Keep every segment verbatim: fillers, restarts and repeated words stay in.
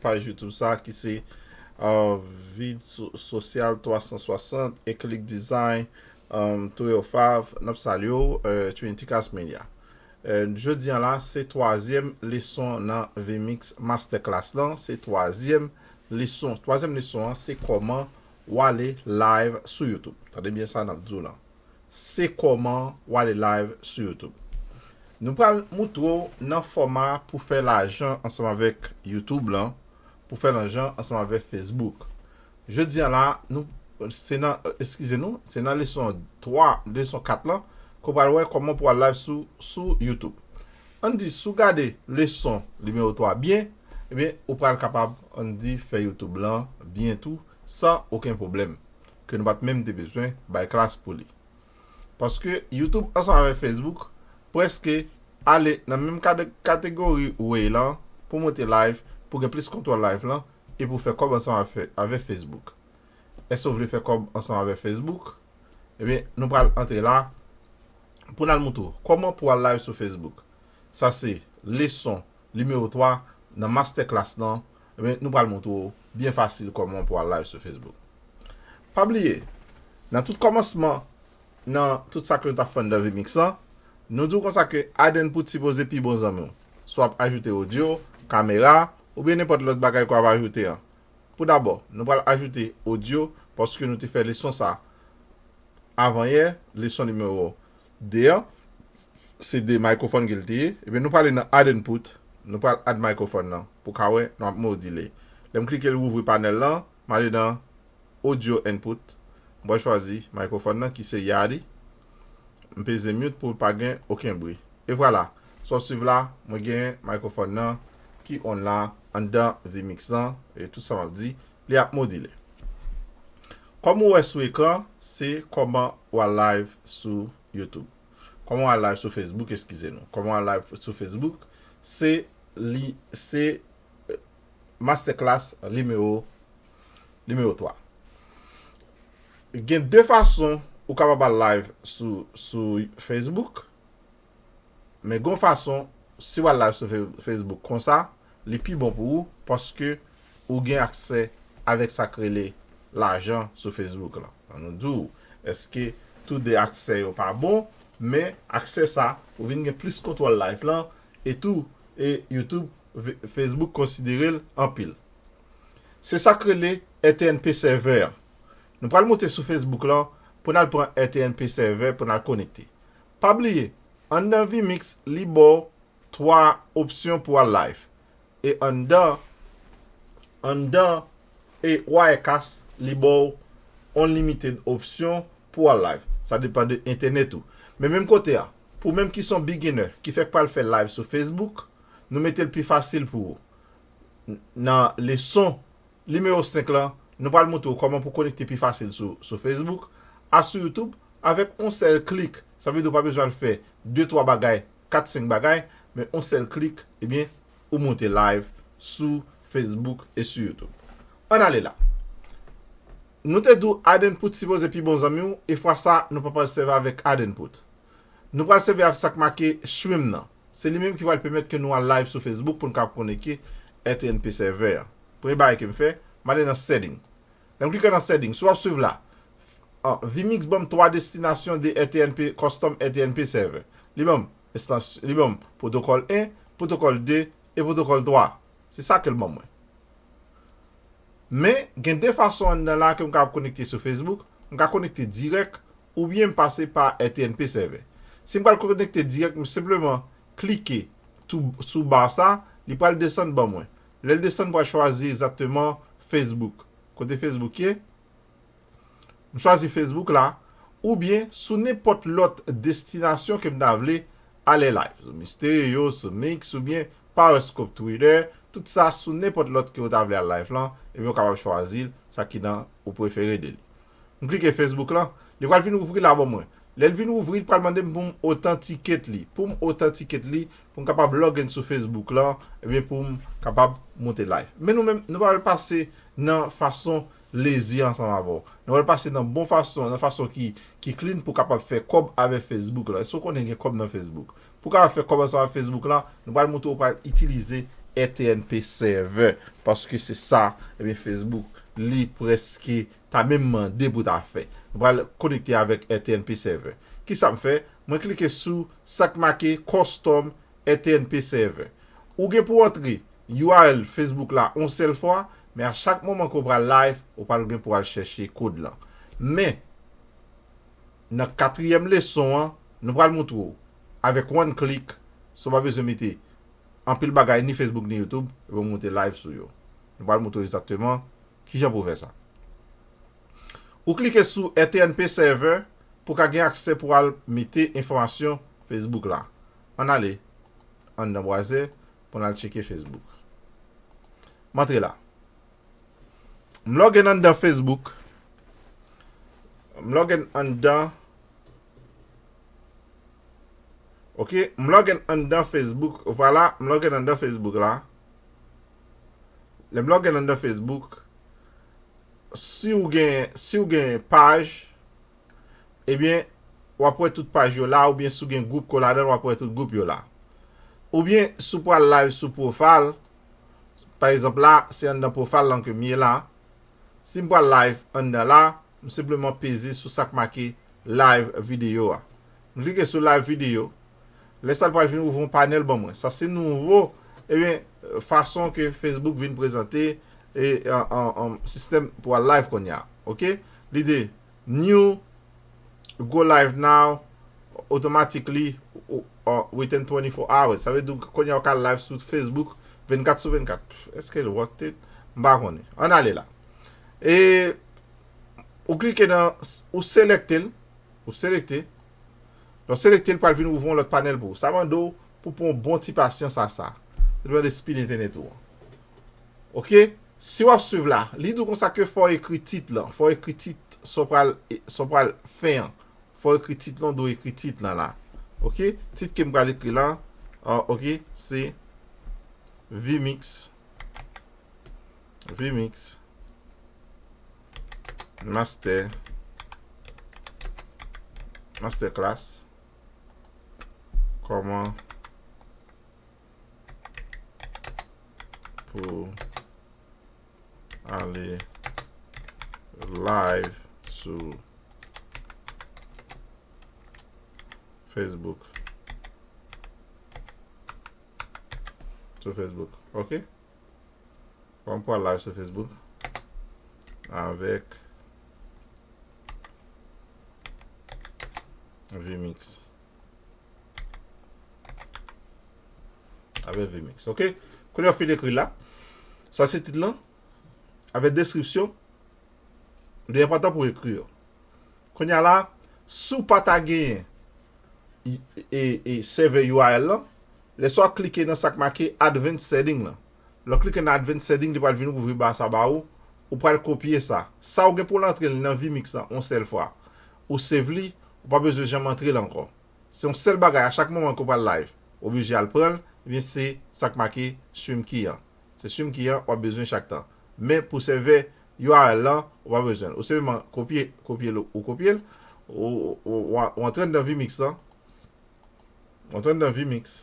paj YouTube sa ki se uh, Vid so- Sosyal twa san swasant, Eclick Design, um, Touye Fav, n ap salye w, uh, Trinity Cast Media. Uh, jodi an la, se twazyèm leson nan Vmix Masterclass lan. Se twazyèm leson. Twazyèm leson an, se kòman w ale live sou YouTube. Tande byen sa n ap di w lan. Se kòman w ale live sou YouTube. Nou pral moutre w nan fòma pou fè lajan ansanm avèk YouTube lan, pou fè lajan ansanm avèk Facebook. Jodi an la, nou se nan, eskize nou, se nan leson twa, leson kat lan, ke w pral wè kòman pou w al live sou, sou YouTube. Ann di, si w gade leson nimewo twa byen, ebyen, ou pral kapab, ann di, fè YouTube lan byen tou, san okenn pwoblèm, ke nou pa t menm te bezwen bay klas pou li. Paske YouTube ansanm avèk Facebook prèske ale nan menm kate- kategori way lan pou monte live, pou gen plis kontwòl live lan e pou fè kòb ansanm avè- avèk Facebook. Èske w vle fè kòb ansanm avèk Facebook? Ebyen, nou pral antre la pou n al moutre w kòman pou w al live sou Facebook. Sa se leson nimewo twa nan masterclass lan. Ebyen, nou pral moutre w byen fasil kòman pou w al live sou Facebook. Pa bliye, nan tout kòmansman, nan tout sa ke nou t ap fè anndan Vmix lan, nou di w konsa ke add input sipoze pi bon zanmi w. Swa w ap ajoute odyo, kamera, oubyen nenpòt lòt bagay ke w ap ajoute an. Pou dabò, nou pral ajoute odyo paske nou te fè leson sa avan yè, leson nimewo de an. Se de microphone ke l te ye. Ebyen, nou prale nan add input. Nou pral add microphone nan pou ka wè nou ap modile. Lè m klike l ouvri panèl lan, m ale nan audio input. M pral chwazi microphone nan ki se Yardie. M peze mute pou l pa gen okenn bri. E vwala, sa w ap swiv la, mwen gen microphone nan ki on la anndan Vmix lan, e tout sa m ap di, li ap modile. Kòm ou wè sou ekran, se kòman w al live sou YouTube. Kòman w al live sou Facebook, eskize nou. Kòman w al live sou Facebook, se li, se eh, masterclass nimewo, nimewo twa. Gen de fason ou kapab al live sou, sou Facebook, men gon fason, si w al live sou Fe- Facebook konsa, li pi bon pou ou, paske ou gen aksè avèk sa k rele lajan sou Facebook lan. An nou di w, èske tou de aksè yo pa bon, men aksè sa, ou vin gen plis kontwòl live lan, e tou, e YouTube, V- Facebook konsidere l anpil. Se sa k rele R T N P server an. Nou pral monte sou Facebook lan pou n al pran R T N P server pou n al konekte. Pa bliye, anndan Vmix, li ba w twa opsyon pou al live. E anndan, anndan e Wirecast, li ba w unlimited opsyon pou al live. Sa depann de entènèt ou. Men menm kote a, pou menm ki se yon beginner, ki fèk pral fè live sou Facebook, nou mete l pi fasil pou ou. N- Nan leson nimewo senk lan, nou pral montre w kòman pou konekte pi fasil sou, sou Facebook, a sou YouTube, avèk yon sèl klik. Sa vle di w pa bezwen al fè de twa bagay, kat senk bagay, men yon sèl klik, ebyen, ou monte live sou Facebook e sou YouTube. Ann ale la. Nou te di w add input sipoze pi bon zanmi w, e fwa sa, nou pa pral sèvi avèk add input. Nou pral sèvi avèk sa k make stream nan. Se li menm ki pral pèmèt ke nou al live sou Facebook pou n ka konekte R T N P server an. Premye bagay ke m fè, m ale nan setting. Lè m klike nan setting, si w ap swiv la, ah, Vmix ban m twa destinasyon de R T N P, custom R T N P server. Li ban m estans- li ban m protokòl en, protokòl de e protokòl twa. Se sa ke l ban mwen. Men, gen de fason anndan la ke m kapab konekte sou Facebook. M ka konekte dirèk oubyen m pase pa R T N P server. Si m pral konekte dirèk, m senpleman klike tou, sou ba sa, li pral desann ban mwen. Lè l desann, m pral chwazi egzakteman Facebook. Kote Facebook ye? M chwazi Facebook la, oubyen sou nenpòt lòt destinasyon ke m ta vle ale live. Sou Misteryo, sou Mix, oubyen Periscope, Twitter, tout sa sou nenpòt lòt ke w ta vle al live lan, ebyen w kapab chwazi l, sa ki nan ou prefere de li. M klike Facebook lan, li pral vin ouvri la ban mwen. Lè l vin ouvri, li pral mande m pou m authenticate li. Pou m authenticate li, pou m kapab log in sou Facebook lan, ebyen pou m kapab monte live. Men nou menm, nou pral pase nan fason lezi ansanm avè w. Nou pral pase nan bon fason, nan fason ki, ki clean pou kapab fè kòb avèk Facebook lan. Èske w konnen gen kòb nan Facebook? Pou kapab fè kòb ansanm avèk Facebook lan, nou pral montre w pral itilize R T N P server, paske se sa, ebyen, Facebook, li prèske ta menm mande pou ta fè. Nou pral konekte avèk R T N P server. Kisa m fè? Mwen klike sou sa k make custom R T N P server. Ou gen pou antre U R L Facebook la yon sèl fwa, men a chak moman ke w pral live, ou pral gen pou al chèche kod lan. Men, nan katriyèm leson an, nou pral montre w avèk one click, san w pa bezwen mete anpil bagay, ni Facebook, ni YouTube, epi w monte live sou yo. Nou pral montre w egzakteman kijan pou w fè sa. Ou klike sou R T N P server pou w ka gen aksè pou w al mete enfòmasyon Facebook la. Ann ale anndan bwazè pou n al tcheke Facebook. M antre la. M log in anndan Facebook. M log in anndan. Ok, m log in anndan Facebook. Vwala, m log in anndan Facebook la. Lè m log in anndan Facebook, si w gen, si w gen paj, ebyen, w ap wè tout paj yo la, oubyen si w gen gwoup ke w ladan l, w ap wè tout gwoup yo la. Oubyen, si w pral live sou profile, pa egzanp la, se anndan profile lan ke m ye la. Si m pral live anndan la, m senpleman peze sou sa k make live video a. M klike sou live video. Lè sa l pral vin ouvri yon panèl ban mwen. Sa se nouvo, ebyen, fason ke Facebook vin prezante e, an, an, an, sistèm pou al live kounye a. Ok? Li di, new, go live now, automatically, uh, within twenty-four hours. Sa vle di kounye a w ka live sou Facebook vennkat sou vennkat. Pff, èske l worth it? M pa konnen. Ann ale la. E ou klike nan, ou selekte l. Ou selekte. Lè w selekte l, pral vin ouvri yon lòt panèl pou ou. Sa mande w pou pran yon bon ti pasyans a sa. Sa depande speed entènèt ou an. Ok? Si w ap swiv la, li di w konsa ke fò w ekri tit lan. Fò w ekri tit sa w pral, sa w pral fè an. Fò w ekri tit lan, w dwe ekri tit lan la. Ok? Tit ke m pral ekri la, ah, ok, se vMix. vMix. Master. Masterclass. Kòman pou ale live sou Facebook. Sou Facebook. Ok? Kòman pou al live sou Facebook avèk vMix. Avèk vMix. Ok? Kounye a w fin ekri la. Sa se tit lan. Avèk deskripsyon. Li enpòtan pou w ekri yo. Kounye a la, si w pa ta genyen e, e, e server U R L lan, lè sa w ap klike nan sa k make Advanced Setting lan. Lè w klike nan Advanced Setting, li pral vin ouvri ba sa ba ou. Ou pral kopye sa. Sa ou gen pou w antre l nan vMix lan yon sèl fwa. Ou save li, ou pa bezwen janm antre l ankò. Se yon sèl bagay, a chak moman ke w pral live, ou oblije al pran l, ebyen se sa k make stream key an. Se stream key an w ap bezwen chak tan. Men pou server U R L lan, ou pa bezwen l. Ou senpleman kopye, kopye l, ou kopye l, ou, ou, ou, ou antre anndan vMix lan. Ou antre anndan vMix.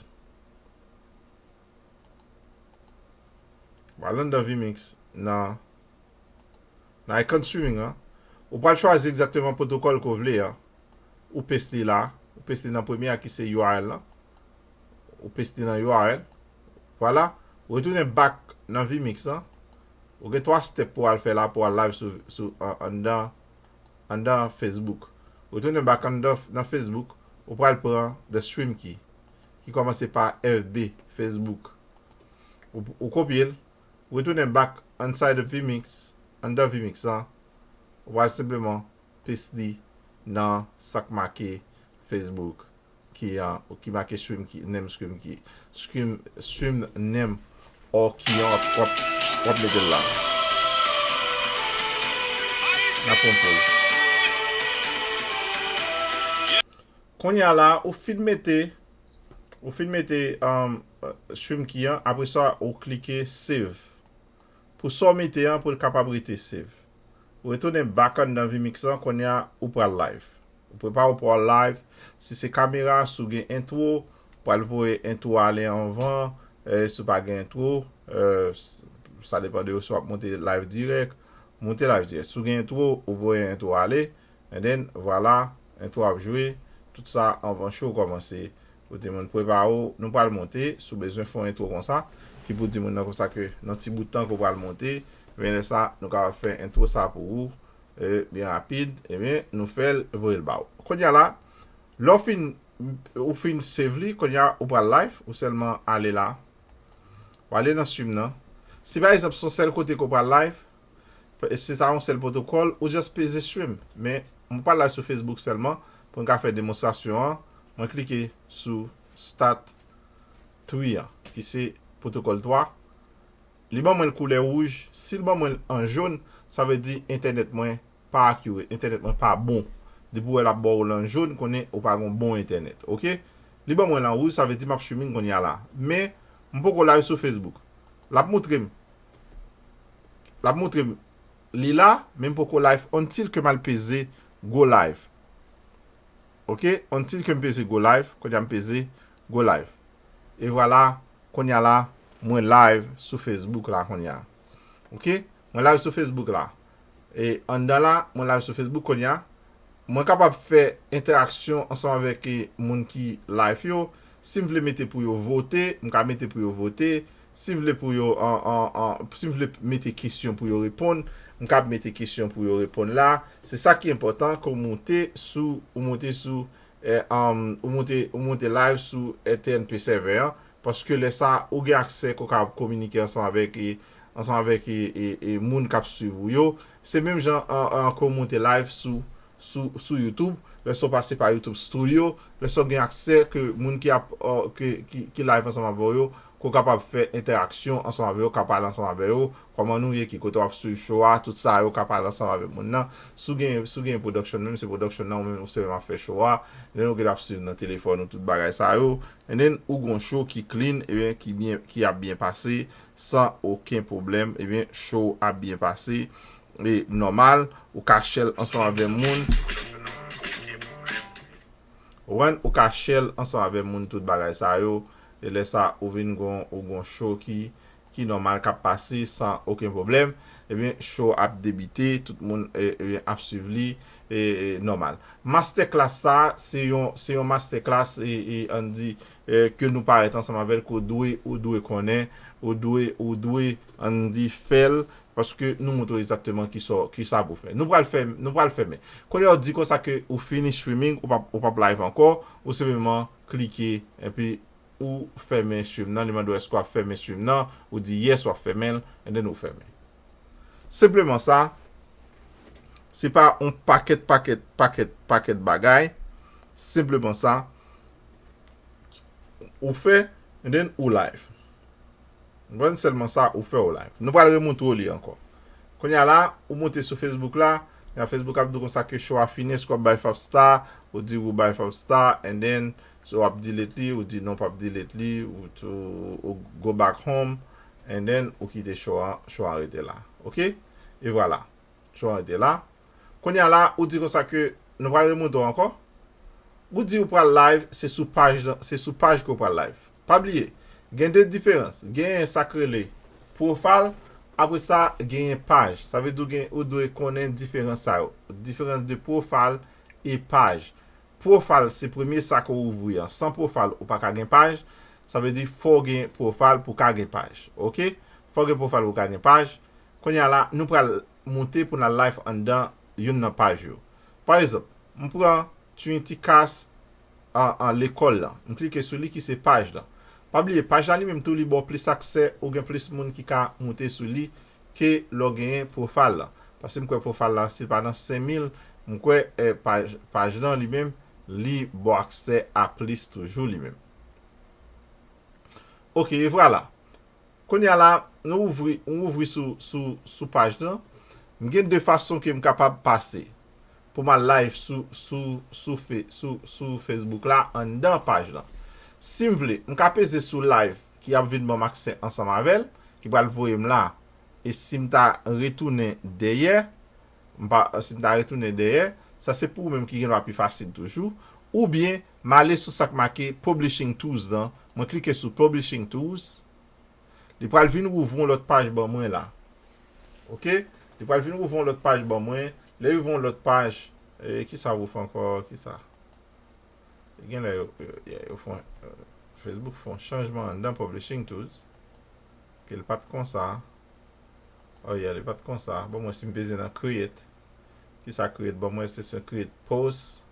Ou al anndan vMix nan, nan icon streaming an. Ou pral chwazi egzakteman pwotokòl ke w vle an. Ou paste li la. Ou paste li nan premye a ki se U R L lan. Ou paste li nan U R L. Vwala. Ou retounen back nan vMix lan. Ou gen twa step pou w al fè la, pou w al live sou, sou, an, anndan, anndan Facebook. Ou retounen back anndan, nan Facebook, ou pral pran the stream key, ki kòmanse pa F B, Facebook. Ou, ou kopye l, ou retounen back inside of vMix, anndan vMix lan, ou pral senpleman paste li nan sa k make Facebook. Ki, uh, ki make stream key, name stream key. Stream, stream name or key an w ap, w ap, w ap mete l la. N ap pran poz. Kounye a la, ou fin mete, ou fin mete, um, stream key an, apre sa, ou klike save. Pou sa w mete an, pou l kapab rete save. Ou retounen back anndan vMix lan, kounye a, ou pral live. Ou prepare w pou w al live. Si se kamera, si w gen entwo, ou pral voye entwo a ale anvan, Eh, si w pa gen entwo, eh, s- sa depann de ou si w ap monte live dirèk. Monte live dirèk. Si w gen entwo, ou voye entwo ale. And then, vwala, entwo ap jwe. Tout sa anvan show kòmanse. Pou di moun prepare w, nou pral monte. Si w bezwen fè yon entwo konsa, ki pou di moun nan konsa ke nan ti bout tan ke w pral monte, ebyen lè sa, nou kapab fè entwo sa pou ou, eh, byen rapid. Ebyen, nou fè l, voye l ba w. Kounye a la, lè w fin, ou fin save li, kounye a, ou pral live, ou sèlman ale la. W ale nan stream nan. Si pa egzanp, se yon sèl kote ke w pral live, e se sa yon sèl pwotokòl, ou just peze stream. Men, mwen pral live sou Facebook sèlman, pou n ka fè demonstrasyon an, mwen klike sou Start three an, ki se pwotokòl twa. Li ban mwen l koulè wouj. Si l ban mwen l an jòn, sa vle di entènèt mwen pa akire, entènèt mwen pa bon. Depi w wè l ap ba w l an jòn, konnen ou pa gen bon entènèt, oke? Li ban mwen l an wouj, sa vle di m ap streaming kounye a la. Men, m poko live sou Facebook. L ap montre m. L ap montre m li la, men m poko live until ke m al peze go live. Oke? Until ke m peze go live, kounye a m peze go live. E vwala, kounye a la, mwen live sou Facebook la kounye a. Oke? Mwen live sou Facebook la. E anndan la, mwen live sou Facebook kounye a. Mwen kapab fè entèraksyon ansanm avèk, eh, moun ki live yo. Si m vle mete pou yo vote, m ka mete pou yo vote. Si m vle pou yo, an, an, an, si m vle mete kesyon pou yo reponn, m ka mete kesyon pou yo reponn la. Se sa ki enpòtan, ke w monte sou, ou monte sou, eh, um, ou monte, ou monte live sou R T N P server an, paske lè sa, ou gen aksè ke w kapab kominike ansanm avèk, eh, ansanm avèk, eh, eh, eh, moun k ap swiv ou yo. Se menm jan an, an, ke w monte live sou, sou, sou YouTube. Lè sa w pase pa YouTube Studio, lè sa w gen aksè ke moun ki ap, uh, ke, ki, ki live ansanm avè w yo, ke w kapab fè entèraksyon ansanm avè yo, ka pale ansanm avè yo, kòman nou ye, ki kote w ap swiv show a, tout sa yo ka pale ansanm avè moun nan. Si w gen, si w gen production menm, se production nan ou menm, ou se menm ap fè show a. And then ou gen ap swiv nan telefòn ou, tout bagay sa yo. And then ou gon show ki clean, ebyen, ki byen, ki ap byen pase, san okenn pwoblèm, ebyen, show ap byen pase, e nòmal, ou ka share l ansanm avè moun. Ou konprann? Ou ka share l ansanm avè moun, tout bagay sa yo. E lè sa, ou vin gon, ou gon show ki, ki nòmal, k ap pase san okenn pwoblèm. Ebyen, show ap debite, tout moun, e, e, ap swiv li, e, e, nòmal. Masterclass sa, se yon, se yon masterclass, e, e, ann di, e, ke nou parèt ansanm avè l, ke w dwe, ou dwe konnen, ou dwe, ou dwe, ann di, fè l, paske nou montre w egzakteman kisa, kisa pou fè. Nou pral fè, nou pral fèmen. Kounye a w di konsa ke ou fini streaming, ou p ap, ou p ap live ankò, ou senpleman klike, epi ou fèmen stream nan, li mande w èske w ap fèmen stream nan, ou di yes, w ap fèmen l, and then ou fèmen. Senpleman sa, se pa yon pakèt, pakèt, pakèt, pakèt bagay. Senpleman sa, ou fè, and then ou live. Konprann? Sèlman sa, ou fè w live. Nou pral remontre w li ankò. Kounye a la, ou monte sou Facebook la, nan Facebook ap di w konsa ke show a fini, èske w ap bay five star, ou di ou bay five star, and then, so w ap delete li, ou di non, p ap delete li, ou tou, ou go back home, and then, ou kite show a, show a rete la. Oke? E vwala. Show a rete la. Kounye a la, ou di konsa ke nou pral remontre w ankò. Ou di ou pral live, se sou paj, se sou paj ke w pral live. Pa bliye, gen de diferans. Genyen sa k rele profile, apre sa, genyen paj. Sa vle di ou gen, ou dwe konnen diferans sa yo. Diferans de profile e paj. Profile se premye sa ke w ouvri an. San profile, ou pa ka gen paj. Sa vle di fò w gen profile pou w ka gen paj. Oke? Fò w gen profile pou w ka gen paj. Kounye a la, nou pral monte pou n al live anndan youn nan paj yo. Pa egzanp, m pran Trinity Cast an, an lekòl lan. M klike sou li ki se paj lan. Pa bliye, paj la li menm tou li ba w plis aksè, ou gen plis moun ki ka monte sou li ke lè w genyen profile lan. Paske m kwè profile lan, si l pa nan senk mil, m kwè, eh, paj, paj lan li menm, li ba w aksè a plis toujou li menm. Oke, e vwala. Kounye a la, nou ouvri, m ouvri sou, sou, sou paj lan. M gen de fason ke m kapab pase pou m al live sou, sou, sou, fe, sou, sou Facebook la, anndan paj lan. Si m vle, m ka peze sou live ki ap vin ban m aksè ansanm avè l, ki pral voye m la. E si m ta retounen dèyè, m pa, si m ta retounen dèyè, sa se pou ou menm ki gen dwa pi fasil toujou. Oubyen, m ale sou sa k make Publishing Tools lan, mwen klike sou Publishing Tools. Li pral vin ouvri yon lòt paj ban mwen la. Ok? Li pral vin ouvri yon lòt paj ban mwen. Lè li ouvri yon lòt paj, e, ki sa ou fè ankò? Ki sa? Gen lè yo, yo, yo, yo fè yon, euh, Facebook fè yon chanjman anndan Publishing Tools. Ke l pa t konsa. Oh yeah, li pa t konsa. Ban mwen si m peze nan create. Ki sa create? Ban mwen se, se create post.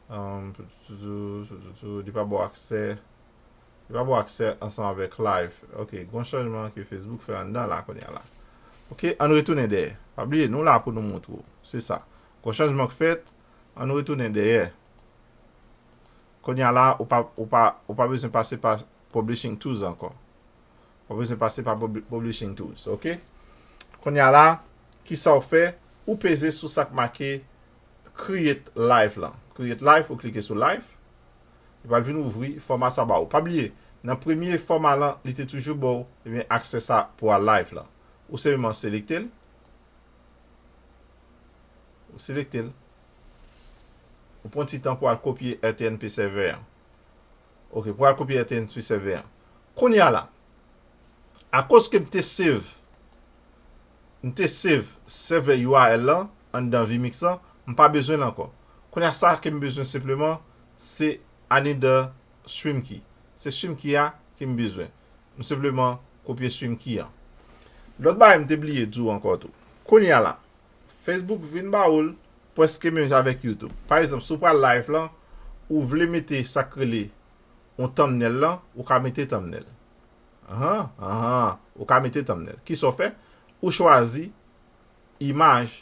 Um, tou, tou, tou, tou, tou, tou, li pa ba w aksè. Li pa ba w aksè ansanm avèk live. Ok, gon chanjman ke Facebook fè anndan la kounye a la. Ok, ann retounen dèyè. Pa bliye, nou la pou nou montre w. Se sa. Gon chanjman k fèt, ann retounen dèyè. Kounye a la, ou pa, ou pa, ou pa bezwen pase pa Publishing Tools ankò. Ou pa bezwen pase pa Pub-, Publishing Tools, ok? Kounye a la, ki sa w fè? Ou peze sou sa k make Create Live lan. Create Live, ou klike sou Live. Li pral vin ouvri fòma sa ba ou. Pa bliye, nan premye fòma lan, li te toujou ba w, ebyen, aksè sa pou al live lan. Ou senpleman selekte l. Ou selekte l. Ou pran ti tan pou al kopye R T N P server an. Ok, pou al kopye R T N P server an. Kounye a la, akoz ke m te save, m te save server U R L lan anndan vMix lan, m pa bezwen l ankò. Kounye a sa ke m bezwen senpleman, se another stream key. Se stream key a ke m bezwen. M senpleman kopye stream key an. Lòt bagay m te bliye di w ankò tou. Kounye a la, Facebook vin ba ou l prèske menm jan avèk YouTube. Pa egzanp, si w pral live lan, ou vle mete sa k rele yon thumbnail lan, ou ka mete thumbnail. Ahan, ahan, ou ka mete thumbnail. Kisa w fè? Ou chwazi imaj.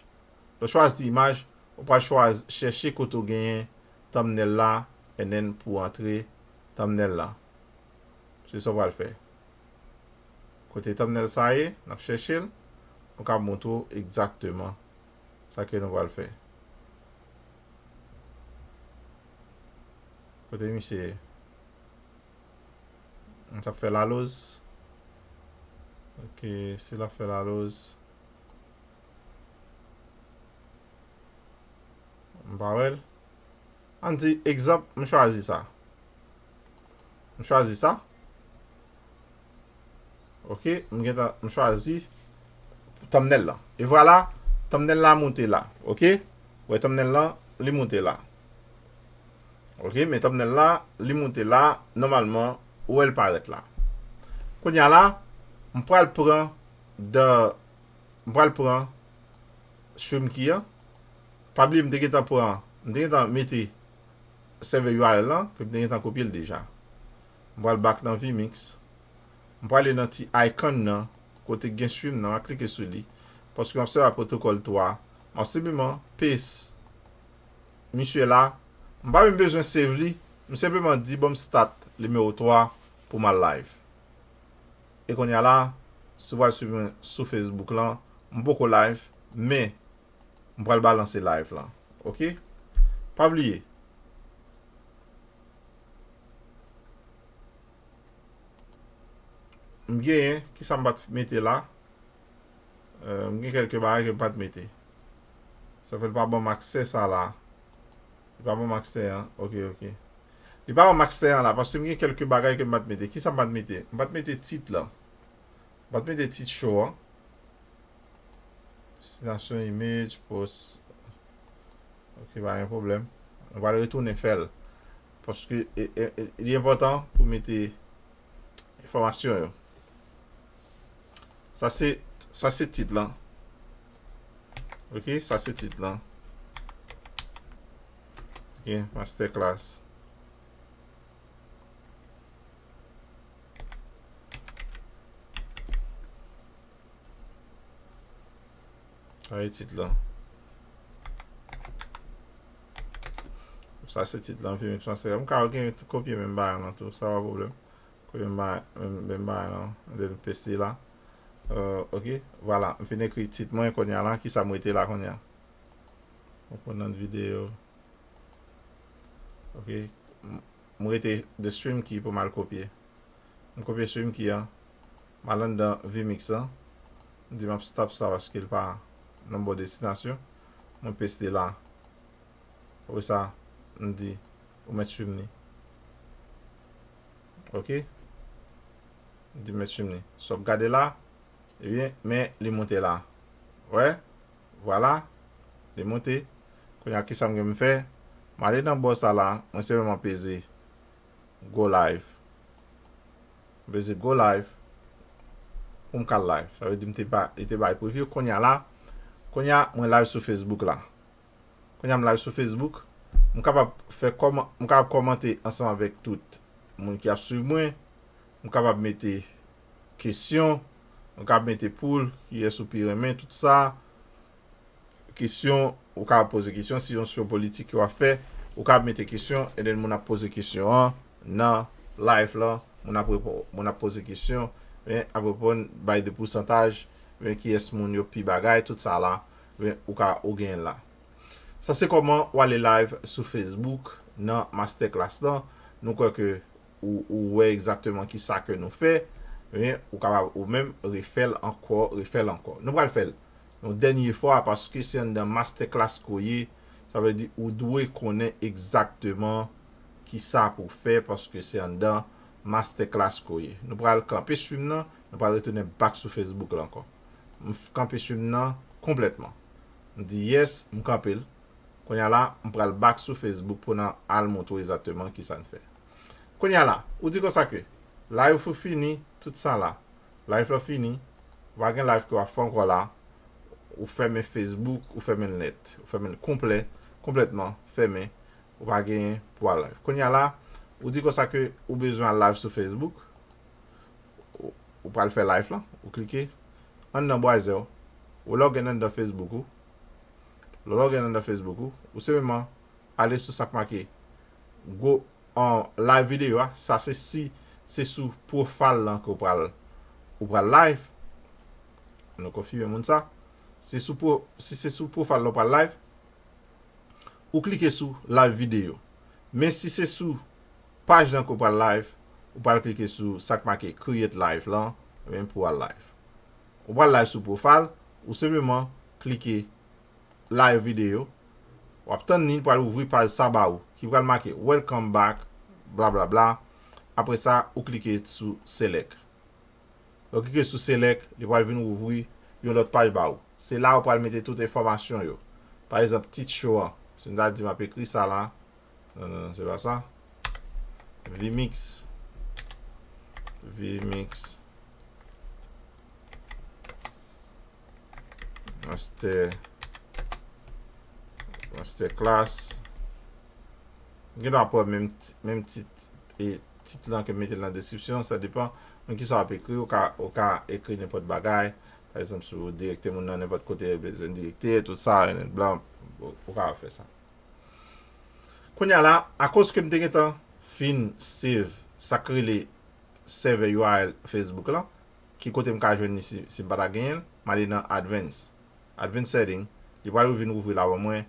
Lè w chwazi imaj, ou pral chwazi chèche kote w genyen thumbnail la, and then pou antre thumbnail la. Se sa w pral fè. Kote thumbnail sa ye, n ap chèche l, nou ka montre w egzakteman sa ke nou pral fè. Kote misye ye? M t ap fè laloz. Ok, si l ap fè laloz. M pa wè l. Ann di, egzanp, m chwazi sa. M chwazi sa. Ok, m gentan, m chwazi thumbnail lan. E vwala, thumbnail la moute la. Ok? Ou wè thumbnail lan, li moute la. Ok, men thumbnail la, li moute la, nòmalman, ou wè l parèt la. Kounye a la, m pral pran the, m pral pran stream key an. Pa bliye, m te gentan pran, m te gentan mete server U R L lan, ke m te gentan kopye l deja. M pral back nan vMix. M prale nan ti icon nan, kote gen stream nan, m ap klike sou li. Paske m ap sèvi ak protokòl twa. M ap senpleman paste misye la. M pa menm bezwen save li. M senpleman di, ban m start nimewo twa pou m al live. E kounye a la, si w pral swiv mwen sou Facebook lan, m poko live, men m pral balanse live lan. Ok? Pa bliye. M genyen, kisa m pa t mete la? Euh, m gen kèlke bagay ke m pa t mete. Sa fè l pa ban m aksè sa la. Li pa ban m aksè an. Ok, ok. Li pa ban m aksè an la, paske m gen kèlke bagay ke m pa t mete. Kisa m pa t mete? M pa t mete tit lan. M pa t mete tit show an. Destinasyon, image, post. Ok, pa gen pwoblèm. Nou pral retounen fè l. Paske e, e, e, li enpòtan pou mete enfòmasyon yo. Sa se, sa se tit lan. Ok, sa se tit lan. Ok, masterclass. Sa e tit lan. Sa se tit lan, vMix Master. M ka gen kopye menm bagay lan tou, sa pa pwoblèm. Kopye menm bagay, menm, menm bagay lan. Then paste la. Euh, ok, vwala. M fin ekri tit mwen kounye a la. Kisa m rete la kounye a? Component video. Ok. M, m rete the stream key pou m al kopye. M kopye stream key an. M al anndan vMix lan. M di m ap stop sa paske l pa nan bon destinasyon. Mwen paste la. Apre sa, m di, ou mèt stream li. Ok? Di m met stream li. So ap gade la. Ebyen, men li monte la. Wè? Vwala. Li monte. Kounye a, kisa m gen m fè? M ale nan bò sa la, mwen senpleman peze go live. M peze go live pou m ka live. Sa vle di m te ba, li te bay preview. Kounye a la, kounye a, mwen live sou Facebook la. Kounye a m live sou Facebook. M kapab fè kòman, m kapab kòmante ansanm avèk tout moun ki ap swiv mwen. M kapab mete kesyon. M kapab mete poul, kiyès ou pi renmen, tout sa. Kesyon, ou kapab poze kesyon. Si yon show politik yo ap fè, ou kapab mete kesyon, and then moun ap poze kesyon an nan live lan. Moun ap repo-, moun ap poze kesyon, men ap reponn, bay de pousantaj, men kiyès moun yo pi bagay, tout sa la, men ou ka, ou genyen la. Sa se kòman w ale live sou Facebook nan masterclass lan. Nou kwè ke ou, ou wè egzakteman ki sa ke nou fè, men ou kapab ou menm refè l ankò, refè l ankò. Nou pral fè l yon dènye fwa paske se anndan masterclass ke w ye. Sa vle di ou dwe konnen egzakteman ki sa pou w fè paske se anndan masterclass ke w ye. Nou pral kanpe stream nan, nou pral retounen back sou Facebook la ankò. M f-, kanpe stream nan konplètman. M di yes, m kanpe l. Kounye a la, m pral back sou Facebook pou n al montre w egzakteman ki sa n fè. Kounye a la, ou di konsa ke live ou fini, tout sa la. Live la fini, ou pa gen live ke w ap fè ankò la. Ou fèmen Facebook, ou fèmen l nèt. Ou fèmen l konplè, konplètman fèmen. Ou pa genyen pou al live. Kounye a la, ou di konsa ke ou bezwen al live sou Facebook. Ou, ou pral fè live lan, ou klike anndan bwazè w. Ou login anndan Facebook ou. Lè w login anndan Facebook ou, ou senpleman ale sou sa k make gwo, an, live videyo a. Sa se si se sou profile lan ke w pral, ou pral live. Nou konfime moun sa. Se sou pro-, si se sou profile lan w pral live, ou klike sou live videyo. Men si se sou paj lan ke w pral live, ou pral klike sou sa k make create live lan, men pou w al live. Ou pral live sou profile, ou senpleman klike live videyo. W ap tann li, li pral ouvri paj sa ba ou, ki pral make welcome back, blablabla. Apre sa, ou klike sou select. Lè w klike sou select, li pral vin ouvri yon lòt paj ba ou. Se la ou pral mete tout enfòmasyon yo. Pa egzanp, tit show an. Si m ta di m ap ekri sa la. Non, non, non, se pa sa. Vmix. Vmix. Master. Masterclass. Gen dwa pran menm ti-, menm tit, e tit lan ke m mete l nan deskripsyon, sa depann nan kisa w ap ekri, ou ka, ou ka ekri nenpòt bagay, pa egzanp, si w direkte moun nan nenpòt kote, bezwen direkte, tout sa, blan, ou, ou ka fè sa. Kounye a la, akoz ke m te gentan fin save sa k rele server U R L Facebook lan, ki kote m ka jwenn li si, si m pa ta genyen l, m ale nan advanced. Advanced setting, li pral vin ouvri la ban mwen,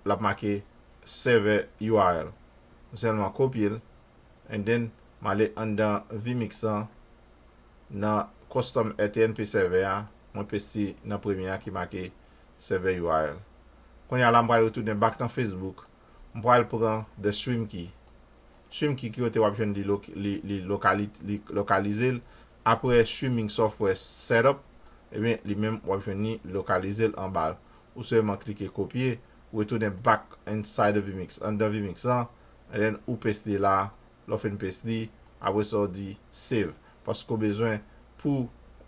l ap make server U R L. M sèlman kopye l, and then m ale anndan vmix lan, nan custom R T N P server a, mwen pesti nan premye a ki make server U R L. Kounye a la, m pral retounen back nan Facebook, m pral pran the stream key. Stream key ki kote w ap jwenn li, lo-, li, li lokali-, li lokalize l. Apre streaming software setup, ebyen, li menm w ap jwenn li lokalize l anba l. Ou sèlman klike kopye, ou retounen back inside of vmix, anndan vmix lan, and then ou pesti la, lè w fin pesti, apre sa w di save. Paske w bezwen pou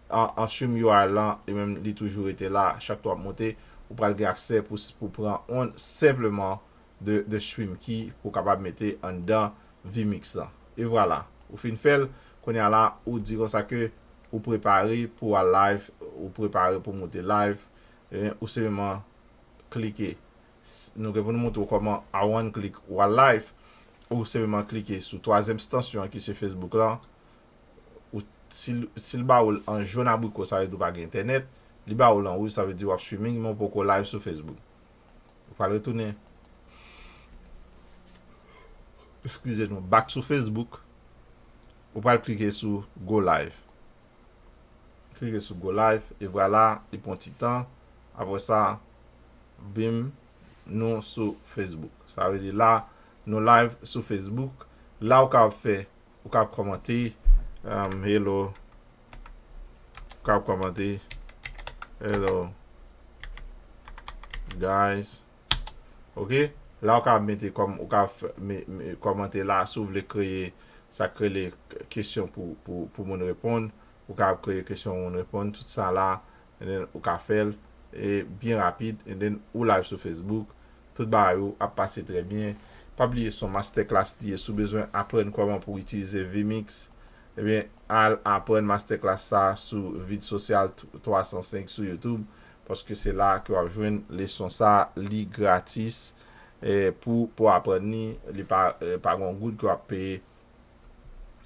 an, an stream U R L lan, li menm li toujou rete la, chak tan w ap monte, ou pral gen aksè pou, pou pran on senpleman de, de stream key pou w kapab mete anndan vmix lan. E vwala, ou fin fè l, kounye a la, ou di konsa ke ou prepare pou al live, ou prepare pou monte live, e ou senpleman klike. S-, nou gen pou nou montre w kòman a one click ou al live, ou senpleman klike sou twazyèm stansyon an ki se Facebook lan. Ou, si l, si l ba ou l an jòn abriko, sa vle di w pa gen entènèt. Li ba ou l an wouj, sa vle di w ap streaming, men w poko live sou Facebook. Ou pral retounen, eskize nou, back sou Facebook. Ou pral klike sou go live. Klike sou go live, e vwala, li pran ti tan. Apre sa, bim, nou sou Facebook. Sa vle di la, nou live sou Facebook. La ou ka fè, ou ka kòmante, Um, hello. Ou ka kòmante. Hello, guys. Ok? La ou ka mete kòm, ou ka fè, me, me, kòmante la si w vle kreye sa k rele kesyon pou, pou, pou moun reponn. Ou ka kreye kesyon pou moun reponn. Tout sa la, and then ou ka fè l e byen rapid. And then ou live sou Facebook. Tout bagay ou ap pase trè byen. Pa bliye se yon masterclass li ye. Si w bezwen aprann kòman pou w itilize vMix, ebyen, al aprann masterclass sa sou Vid Sosyal twa san senk sou YouTube, paske se la ke w ap jwenn leson sa, li gratis. E pou, pou aprann li, li pa, e, pa gen yon goud ke w ap peye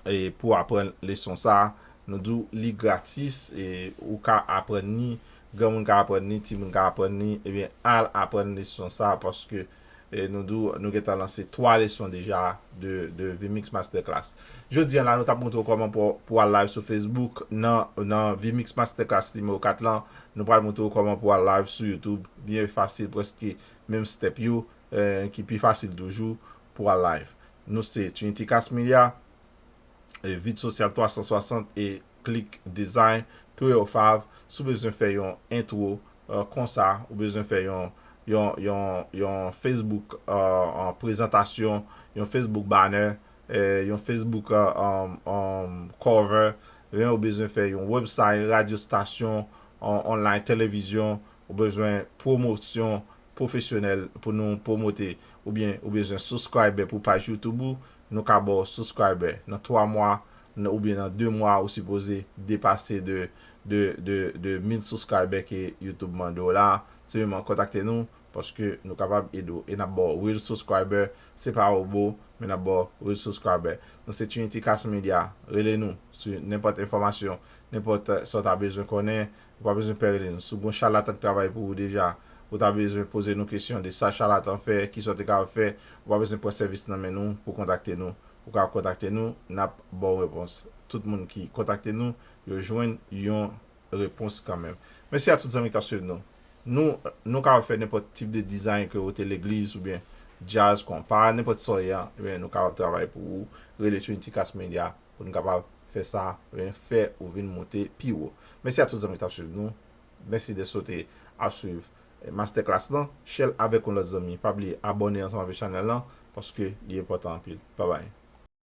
e pou aprann leson sa. Nou di w li gratis e ou ka aprann li, granmoun ka aprann li, timoun ka aprann li, ebyen, al aprann leson sa, paske e nou di w, nou gentan lanse twa leson deja de, de vMix Masterclass. Jodi a la, nou t ap montre w kòman pou, pou al live sou Facebook nan, nan vMix Masterclass nimewo kat lan. Nou pral montre w kòman pou al live sou YouTube. Byen fasil, prèske menm step yo, e, ki pi fasil toujou pou al live. Nou se Trinity Cast Media, e, Vid Sosyal twa san swasant e Click Design, Three oh five. Si w bezwen fè yon intro, e, konsa, ou bezwen fè yon, yon, yon, yon Facebook, e, e, prezantasyon, yon Facebook banner, e, yon Facebook, e, um, um, cover, ebyen, ou bezwen fè yon website, radyo stasyon, on-, online televizyon, ou bezwen pwomosyon pwofesyonèl pou nou pwomote, oubyen ou bezwen subscriber pou paj YouTube ou, nou ka ba w subscriber. Nan twa mwa, nan, oubyen nan de mwa, ou sipoze depase de, de, de, de mil subscriber ke YouTube mande w la. Senpleman kontakte nou, paske nou kapab ede w. E n ap ba w real subscriber, se pa robo, men n ap ba w real subscriber. Nou se Trinity Cast Media. Rele nou sou nenpòt enfòmasyon, nenpòt, e, sa w ta bezwen konnen. Ou pa bezwen pè rele nou. Si w gen yon chalatan k travay pou ou deja, ou ta bezwen poze nou kesyon de sa chalatan fè, kisa w te kapab fè, ou pa bezwen pran sèvis nan men nou pou kontakte nou. Ou ka kontakte nou, n ap ba w repons. Tout moun ki kontakte nou, yo jwenn yon repons kanmenm. Mèsi a tout zanmi k t ap swiv nou. Nou, nou kapab fè nenpòt tip de design, ke w te legliz oubyen djaz, konpa, nenpòt sa w ye a, ebyen, nou kapab travay pou ou. Rele Trinity Cast Media pou nou kapab fè sa, ebyen, fè ou vin monte pi wo. Mèsi a tout zanmi k t ap swiv nou. Mèsi dèske w te ap swiv, e, masterclass lan. Share l avèk yon lòt zanmi. Pa bliye abòne ansanm avèk chanèl lan, paske li enpòtan anpil. Babay.